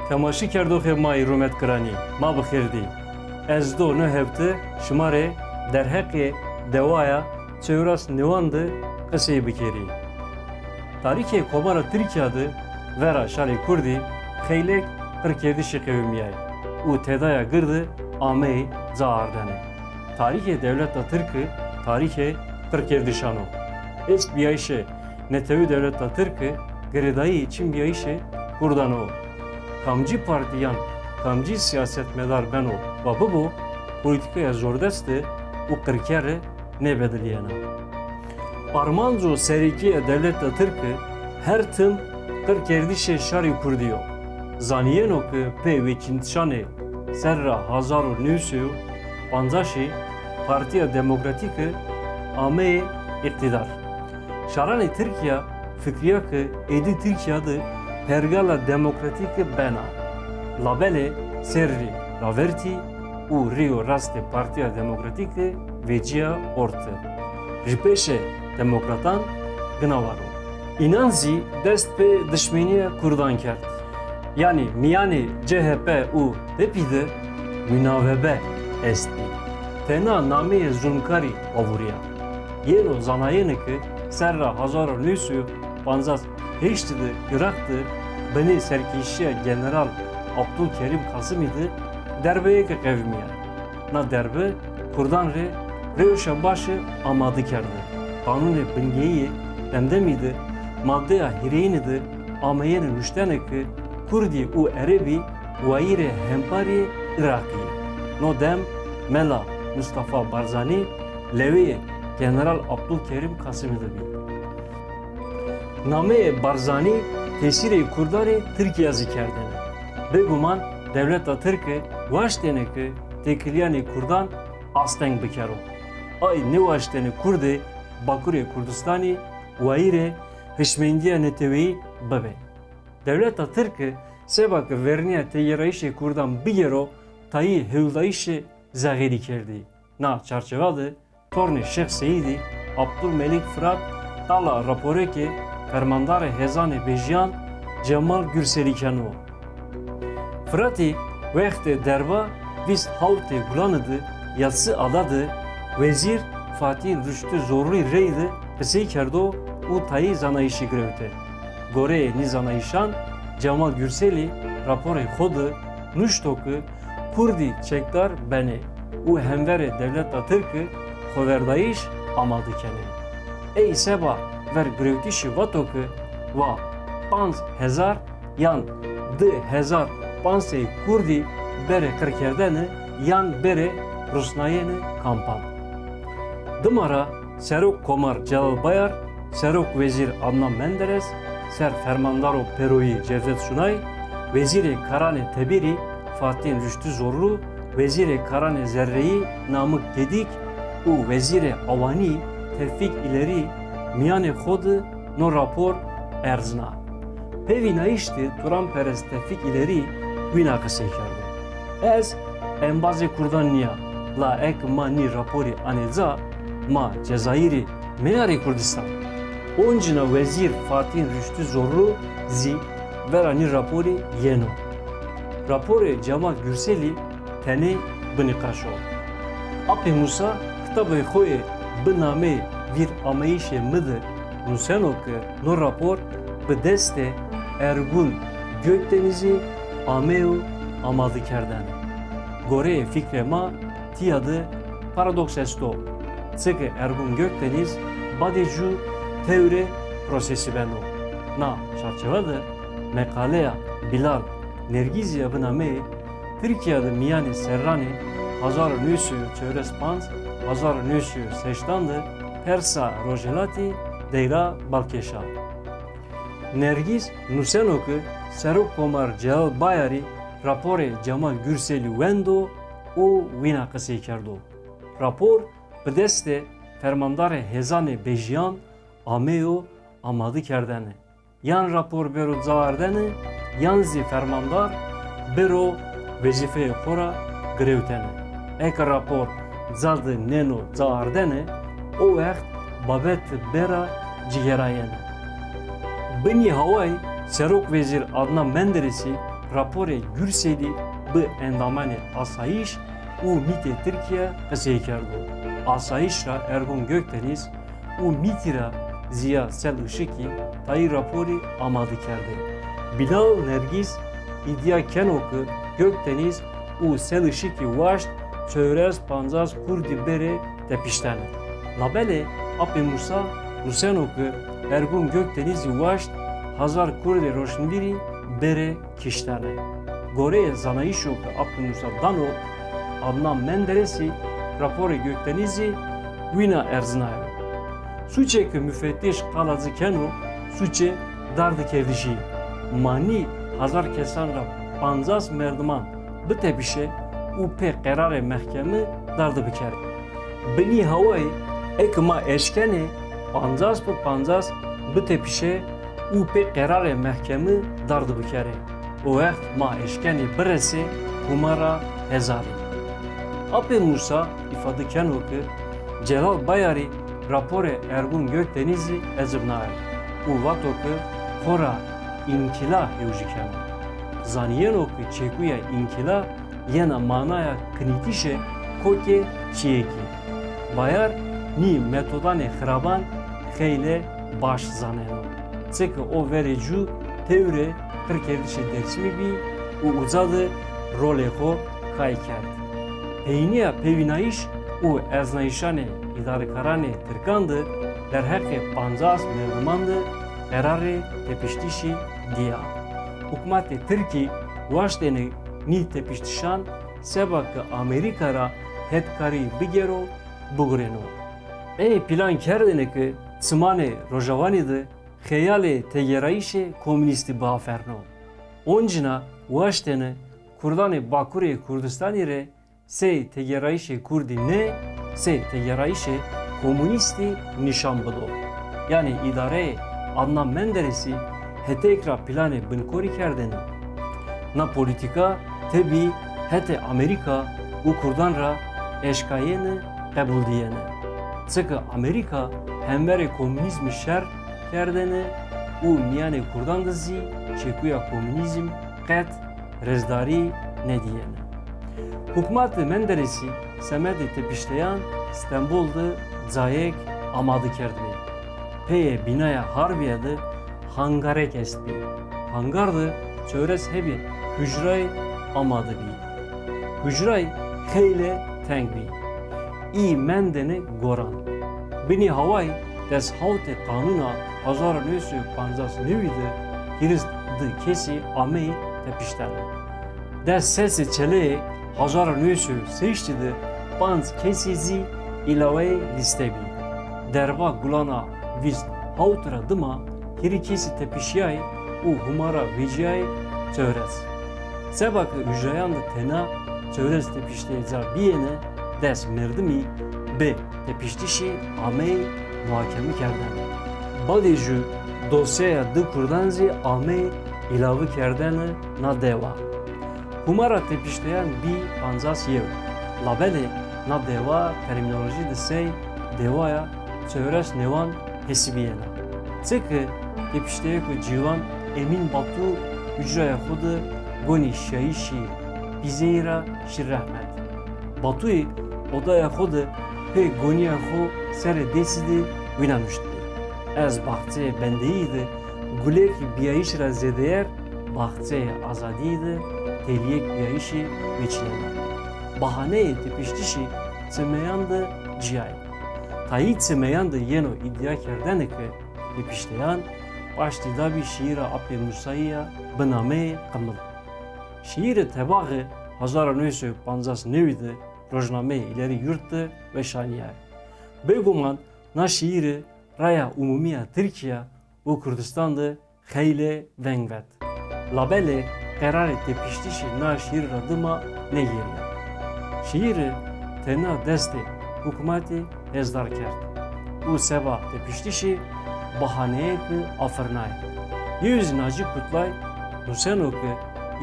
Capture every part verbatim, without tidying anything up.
Temaşekerdoxê ma yê rûmetgiranî, ma bi xêr dî. Ez do no hewte şima rê derheqê dewaya çewres newan de qisey bikerî. Tarîxê Komara Tirkîya de vera şarê kurdî xeylêk qirkerdişî qewimîyayî û tedaya girde ameyî ca ardene. Tarîxê dewleta tirke tarîxê qirkerdişan o. Estbîyayîşê netewî dewleta tirke girêdayî çinbîyayîşê kurdan o. Kamcî partî yan kamcî sîyasetmedar beno wa bibo, polîtîkaya zordeste û qirkere nêbedilîyena. Armanco sereke ya dewleta tirke her tim qirkerdişê şarê kurdî yo. Zanîyeno ke pê weçînitişanê serra hezar û new sey û pancasî Partîya Demokratîke ameyê îqtîdar. Şaranê Tirkîya fikrîya ke êdî Tirkîya de pergala demokratîke bena. Labelê serrî ravertî û rêyo rastê Partîya Demokratîke vecîya orte. Rîpêşê demokratan gina war o. Înan zî dest pê dişmenîya kurdan kerd. Yanî mîyanê C H P û DEPî de munawebe estbî. Tena nameyê zulmkarî avurîya. Yeno zanayene ke serra hezar û new sey û pancas heşt de Iraq de binê serkêşîya General Abdulkerîm Kasimî de derbeyêke qewimîya. Na derbe kurdan rê rewşa başe amade kerde. Qanûnê bingeyî yê demdemî de maddeya hîrêyine de ameyêne nuştene ke kurdî û erebî wayîrê hemparî Iraqî yê. No dem Mela Mustafa Barzanî leweyê General Abdulkerîm Kasimî de bî. Nameyê Barzanî tesîrê kurdan rê Tirkîya zî kerdêne. Bêguman dewleta tirke waştêne ke têkilîyanê kurdan asteng bikero. Ay nêwaştêne kurdê Bakurê Kurdistanî wayîrê hişmendîya neteweyî bibê. Dewleta tirke seba ke vernîya têgêrayîşê kurdan bigêro, tayî hewldayîşê zexêrî kerdî. Na çarçewa de tornê Şêx Seyîdî Abdulmelîk Firat qala raporêkê fermandarê hêzanê bejîyan Cemal Gurselî keno. Firatî wextê derba vîst hawtê Gulane de Yatsı Ada de wezîr Fatîh Rüştü Zorlûyî reyde qisey kerdo û tayî zanayîşî girewte. Goreyê nî zanayîşan Cemal Gurselî raporê xo de nuşto ke kurdî çekdar benê û hemverê dewleta tirke xoverdayîş amade kenê. Ey seba vergirewtişî vato ke wa panc hezar yan di hezar panc sey kurdî berê qirkerdene yan berê rusnayene kampan. Dima ra Serok Komar Celal Bayar, Serok Wezîr Adnan Menderes, Serfermandaro Pêroyî Cevdet Sunay, Wezîrê Karanê Tebîrî Fatîn Rüştü Zorlu, Wezîrê Karanê Zerreyî Namık Gedik û Wezîrê Awanî Tevfîk İleri mîyanê xo de no rapor erzna. Pê vînayîş de turanperest Tevfîk İleri wîna qisey kerdo: Ez embazê kurdan nîya, la eke ma nî raporî anê ca, ma Cezayîrî meyarê Kurdistan. Oncîna Wezîr Fatîn Rüştü Zorlu zî vera nî raporî yeno. Raporê Cemal Gürselî tenê binîqaş o. Apê Musa kitabê xo yê Bi nameyê vîr ameyîşê mi de nuseno ke no rapor bi destê Ergun Gökdenizî ameyo amadekerdene. Goreyê fikrê ma tîya de paradoks esto. Çike Ergun Gökdeniz badê jû tewrê prosesî beno. Na çarçewe de meqaleya Bilal Nergîzî ya binameyê Tirkîya de mîyanê serranê hezar û new sey û çewres panc, hezar û new sey û seştan de persa rojhelatî deyra Balkêşa. Nergîz nuseno ke Serok Komar Celal Bayarî raporê Cemal Gürselî wendo û wîna qisey kerdo: Rapor bi destê fermandarê hêzanê bejîyan ameyo amadekerdene. Yan rapor bêro caardene, yan zî fermandar bêro wezîfeyê xo ra girewtene. Eke rapor ca de nêno caardene, o wext babete bêra cigêrayene. Bi nî hawayî Serok Wezîr Adnan Menderesî Raporê Gürselî bi endamanê asayîş û MÎT'ê Tirkîya qisey kerdo. Asayîş ra Ergun Gökdeniz û MÎT'î ra Ziya Sel Işıkî tayî raporî amade kerdê. Bilal Nergîz îdîa keno ke Gökdeniz û Sel Işıkî waşt çewres pancas kurdî bêrê tepiştene. Labelê Apê Musa nuseno ke Ergun Gökdenizî waşt hezar kurdê roşnvîrî bêrê kiştene. Goreyê zanayîşo ke Apê Musa dano, Adnan Menderesî raporê Gökdenizî wîna erzinayo. Suçê ke mufetîş qala ci keno, suçê dardikerdişî. Ma nî hezar kesan ra pancas merdiman bitepişê û pê qerarê mehkeme darde bikerê. Bi nî hawayî eke ma eşkenê pancas bi pancas bitepişê û pê qerarê mehkeme darde bikerê, o wext ma eşkenê biresê hûmara hezarî. Apê Musa îfade keno ke Celal Bayarî raporê Ergun Gökdenizî ecibnayo û vato ke xo ra înkîla hewjî keno. Zanîyeno ke çekuya înkîla yena manaya kinîtişê kokê çîyêkî. Bayar nî metodanê xiraban xeylê baş zaneno. Çike o verê cû tewrê qirkerdişê Dêrsimî bî û uca de rolê xo kay kerd. Peynîya pêvînayîş û erznayîşanê îdarekaranê tirkan de derheqê pancas merdiman de qerarê tepiştişî dîya. Hukmatê tirkî waştêne nî tepiştişan seba ke Amerîka ra hetkarî bigêro, bigurêno. Ey plan kerdêne ke çimanê Rojawanî de xeyalê têgêrayîşê komunîstî biaferno. Oncîna waştêne kurdanê Bakurê Kurdistanî rê sey têgêrayîşê kurdî nê, sey têgêrayîşê komunîstî nîşan bido. Yanî îdareyê Adnan Menderesî hetêk ra planê binkorî kerdêne. Na polîtîka tebî hetê Amerîka û kurdan ra eşkayêne, qebul dîyêne. Çike Amerîka hemverê komunîzmî şer kerdêne û mîyanê kurdan de zî çekuya komunîzm qet rêzdarî nêdîyêne. Hukmatê Menderesî semedê tepişteyan Stenbol de cayêk amade kerdbî. Peyê bînaya harbîye de hangarêk estbî. Hangar de çewres hebî hucrayî amade bî. Hucrayî xeylê teng bî. Î mendêne goran. Binî hawayî des hewtê Kanûna hezar û new sey û pancas newî de hîris di kesî ameyî tepiştene. Des sesê çeleyê hezar û new sey û şeştî de panc kesî zî îlaweyê lîste bî. Derba Gulana vîst hewt ra dima hîrê kesî tepişîyayî û hûmara vecîyayî çewres. Seba ke hucreyan de tena çewres tepişteyê ca bîyêne, des merdimî bi tepiştişî ameyî muhakeme kerdene. Badê jû dosyeya di kurdan zî ameyî îlave kerdene na dewa. Hûmara tepişteyan bî pancas yew. Labelê na dewa termînolojî de sey dewaya çewres newan hesibîyena. Çike tepişteyêko ciwan Emîn Batu hucraya xo de gonî şiyayîşî pîzeyî ra şî rehmet. Batuyî odaya xo de pê gonîya xo serê dêsî de wîna nuştbî: Ez baxçeyê bendeyî de gulêkî bîyayîşî ra zêdeyer baxçeyê azadîyî de têlîyêk bîyayîşî vêçînena. Bahaneyê tepiştişî çimeyan de cîyayî. Tayî çimeyan de yeno îdîa kerdene ke tepişteyan paştî dabî şîîra Apê Musayî ya bi nameyê Qimil. Şîîrê tebaxê hezar û new sey û pancas newî de rojnameyê Îlerî Yurt de weşanîyayî. Bêguman na şîîre raya umumî ya Tirkîya û Kurdistan de xeylê veng vet. Labelê qerarê tepiştişî na şîîre ra dima nêgêrîya. Şîîre tena destê hukmatî hêzdar kerd û seba tepiştişî bahaneyêke afirnayê. Yewî zî Naci Kutlay nuseno ke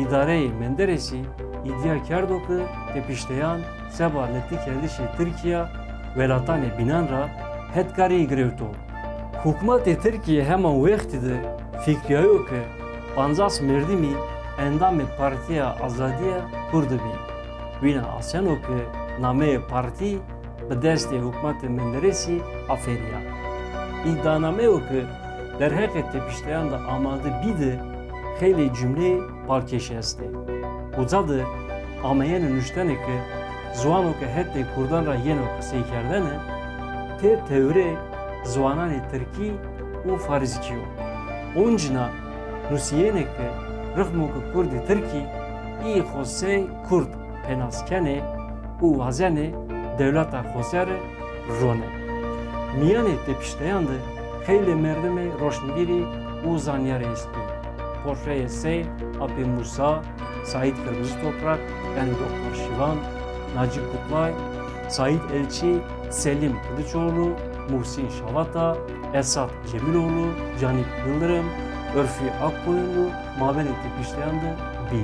îdareyê Menderesî îdîa kerdo ke tepişteyan seba letikerdişê Tirkîya welatanê bînan ra hetkarî girewto. Hukmatê Tirkî heman wextî de fikrîyayo ke pancas merdimî endamê Partîya Azadîya Kurdî bî. Wîna aseno ke nameyê partî bi destê hukmatê Menderesî aferîya. Îddianameyo ke derheqê tepişteyan de amade bî de xeylê cumleyê balkêşî estê. Uca de ameyêne nuştene ke ziwano ke hetê kurdan ra yeno qiseykerdene, tê tewrê ziwananê tirkî û farizkî yo. Oncîna nusîyêne ke rixmo ke kurdê tirkî î xo sey kurd pênas kenê û wazenê dewleta xosere ronê. Mîyanê tepişteyan de xeylê merdimê roşnvîrî û zanyarî estbî. Portreyê sey Apê Musa, Saîd Kırmızı Toprak, yanî Doktor Şivan, Naci Kutlay, Saîd Elçî, Selîm Kiliçoğlu, Muhsin Şavata, Esat Cemîloğlu, Canik Yıldırım, Örfî Akkoyunlu mabênê tepişteyan de bî.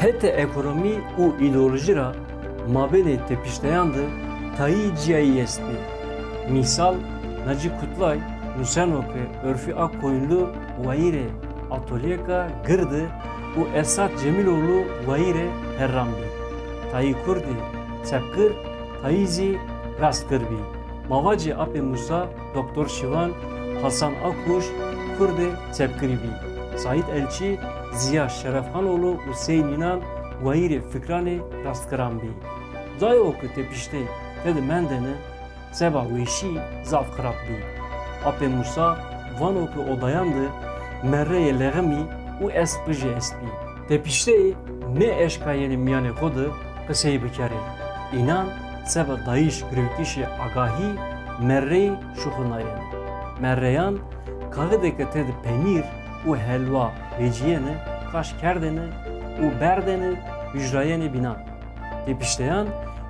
Hetê ekonomî û îdeolojî ra mabênê tepişteyan de tayî cîyayî estbî. Mîsal, Naci Kutlay nuseno ke Örfî Akkoyunlu wayîrê atolyêka gird û Esat Cemîloğlu wayîrê herran bî. Tayî kurdî çepgir, tayî zî rastgir bî. Ma vacê Apê Musa, Doktor Şivan, Hasan Akkuş kurdê çepgirî bî. Saîd Elçî, Ziya Şerefxanoğlu û sey nînan wayîrê fikranê rastgiran bî. Cayo ke tepiştey tede mendêne, seba weşî zaf xirab bî. Apê Musa vano ke odayan de merreyê leximî û espijî estbî. Tepişteyî nêeşkayêne mîyanê xo de qisey bikerê. Înan seba dayîş girewtişê agahî merreyî şuxulnayêne. Merreyan kaxidê ke tede penîr û helwa vecîyêne, kaş kerdêne û berdêne hucrayêne bînan. Tepişteyan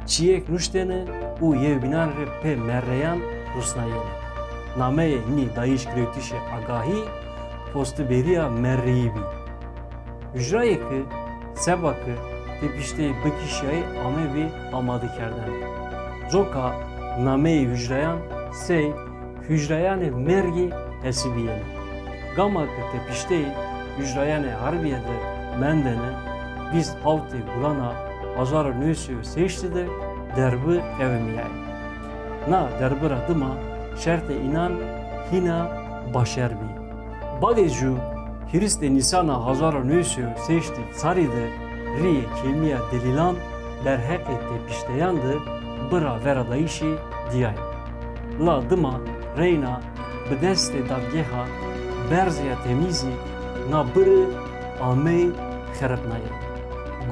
çîyêk nuştêne û yewbînan rê pê merreyan rusnayêne. Nameyê nî dayîş girewtişê agahî postibêrîya merreyî bî. Hucrayê ke seba ke tepişteyî bikişîyayê amebî amadekerdene. Coka nameyê hucrayan sey hucrayanê mergî hesibîyêne. Gama ke tepişteyî hucrayanê herbîye de mendêne, vîst hewtê Gulana hezar û new sey û şeştî de derbi qewimîyayê. Na derbi ra dima şertê înan hîna başer bî. Badê cû hîrîsdê Nîsana hezar û new sey û şeştî çarî de rîyê kêmîya delîlan derheqê tepişteyan de bira veradayîşî dîyayî. La dima reyna bi destê dadgeha berzîya temîzî na biri ameyî xeripnayene.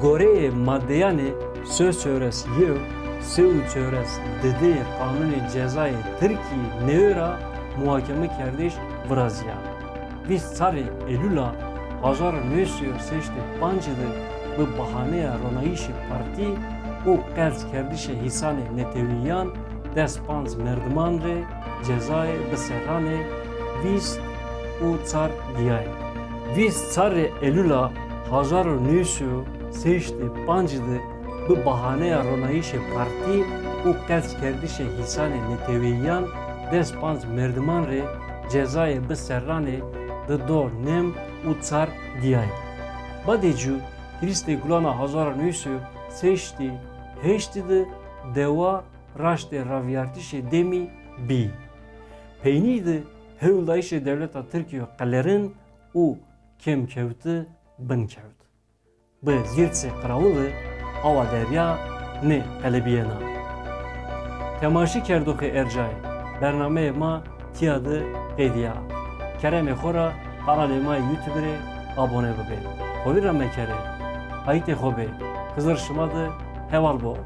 Goreyê madeyanê se û çewres yew, se û çewres didê Qanûnê Cezayê Tirkî newê ra muhakeme kerdiş virazîya. Vîst çarê Eylula hezar û new sey û şeştî û pancî de bi bahaneya ronayîşê partî û qelc kerdişê hîsanê netewîyan des panc merdiman rê cezayê biserranê vîst û çar dîyayê. Vîst çarê Eylula hezar û new sey û şeştî û pancî de bi bahaneya ronayîşê partî û qelc kerdişê hîsanê neteweyîyan des panc merdiman rê cezayê biserranê di do nem û çar dîyayê. Badê cû hîrîsdê Gulana hezar û new sey û şeştî û heştî de dewa raştê ravîyartişê demî bî. Peynî de hewldayîşê dewleta Tirkî yo qelerin û kêmkewti bin kewt. Bi zîrtsê qirawili awa derya nêqelebîyena. Temaşe kerdoxê erjayê, bernameyê ma tîya de qedîya. Keremê xo ra kanalê ma YouTube rê abone bibê. Xo vîr ra mekerê. Qayîtê xo bê. Xizir şima de heval bo.